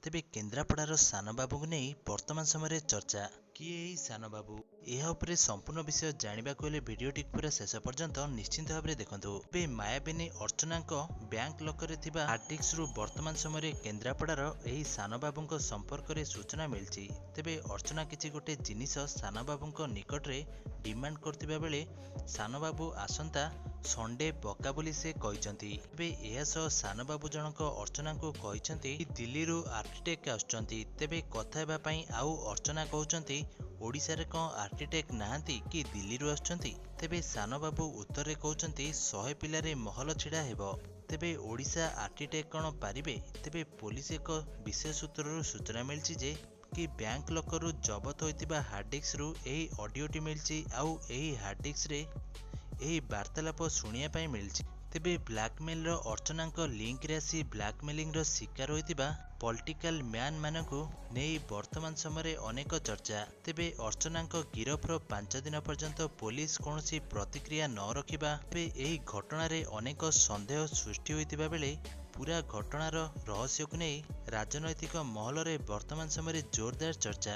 ତେବେ କେନ୍ଦ୍ରାପଡ଼ାର ସାନବାବୁଙ୍କୁ ନେଇ ବର୍ତ୍ତମାନ ସମୟରେ ଚର୍ଚ୍ଚା। କିଏ ଏହି ସାନବାବୁ? ଏହା ଉପରେ ସମ୍ପୂର୍ଣ୍ଣ ବିଷୟ ଜାଣିବାକୁ ହେଲେ ଭିଡ଼ିଓଟିକୁ ପୁରା ଶେଷ ପର୍ଯ୍ୟନ୍ତ ନିଶ୍ଚିନ୍ତ ଭାବରେ ଦେଖନ୍ତୁ। ଏବେ ମାୟାବିନୀ ଅର୍ଚ୍ଚନାଙ୍କ ବ୍ୟାଙ୍କ ଲକରରେ ଥିବା ହାର୍ଡଡିସ୍କରୁ ବର୍ତ୍ତମାନ ସମୟରେ କେନ୍ଦ୍ରାପଡ଼ାର ଏହି ସାନବାବୁଙ୍କ ସମ୍ପର୍କରେ ସୂଚନା ମିଳିଛି। ତେବେ ଅର୍ଚ୍ଚନା କିଛି ଗୋଟେ ଜିନିଷ ସାନବାବୁଙ୍କ ନିକଟରେ ଡିମାଣ୍ଡ କରୁଥିବା ବେଳେ ସାନବାବୁ ଆସନ୍ତା ସଣ୍ଡେ ପକ୍କା ବୋଲି ସେ କହିଛନ୍ତି। ତେବେ ଏହା ସହ ସାନବାବୁ ଜଣକ ଅର୍ଚ୍ଚନାଙ୍କୁ କହିଛନ୍ତି ଦିଲ୍ଲୀରୁ ଆର୍କିଟେକ୍ଟ ଆସୁଛନ୍ତି ତେବେ କଥା ହେବା ପାଇଁ, ଆଉ ଅର୍ଚ୍ଚନା କହୁଛନ୍ତି ଓଡ଼ିଶାରେ କ'ଣ ଆର୍କିଟେକ୍ଟ ନାହାନ୍ତି କି ଦିଲ୍ଲୀରୁ ଆସୁଛନ୍ତି? ତେବେ ସାନବାବୁ ଉତ୍ତରରେ କହୁଛନ୍ତି 100 ପିଲାରେ ମହଲ ଛିଡ଼ା ହେବ, ତେବେ ଓଡ଼ିଶା ଆର୍କିଟେକ୍ଟ କ'ଣ ପାରିବେ? ତେବେ ପୋଲିସ ଏକ ବିଶେଷ ସୂତ୍ରରୁ ସୂଚନା ମିଳିଛି ଯେ କି ବ୍ୟାଙ୍କ ଲକରରୁ ଜବତ ହୋଇଥିବା ହାର୍ଡଡିସ୍କରୁ ଏହି ଅଡିଓଟି ମିଳିଛି, ଆଉ ଏହି ହାର୍ଡଡିସ୍କରେ ଏହି ବାର୍ତ୍ତାଳାପ ଶୁଣିବା ପାଇଁ ମିଳିଛି। ତେବେ ବ୍ଲାକମେଲର ଅର୍ଚ୍ଚନାଙ୍କ ଲିଙ୍କରେ ଆସି ବ୍ଲାକମେଲିଂର ଶିକାର ହୋଇଥିବା ପଲିଟିକାଲ ମ୍ୟାନ୍ ମାନଙ୍କୁ ନେଇ ବର୍ତ୍ତମାନ ସମୟରେ ଅନେକ ଚର୍ଚ୍ଚା। ତେବେ ଅର୍ଚ୍ଚନାଙ୍କ ଗିରଫର 5 ଦିନ ପର୍ଯ୍ୟନ୍ତ ପୋଲିସ କୌଣସି ପ୍ରତିକ୍ରିୟା ନ ରଖିବା, ତେବେ ଏହି ଘଟଣାରେ ଅନେକ ସନ୍ଦେହ ସୃଷ୍ଟି ହୋଇଥିବା ବେଳେ ପୁରା ଘଟଣାର ରହସ୍ୟକୁ ନେଇ ରାଜନୈତିକ ମହଲରେ ବର୍ତ୍ତମାନ ସମୟରେ ଜୋରଦାର ଚର୍ଚ୍ଚା।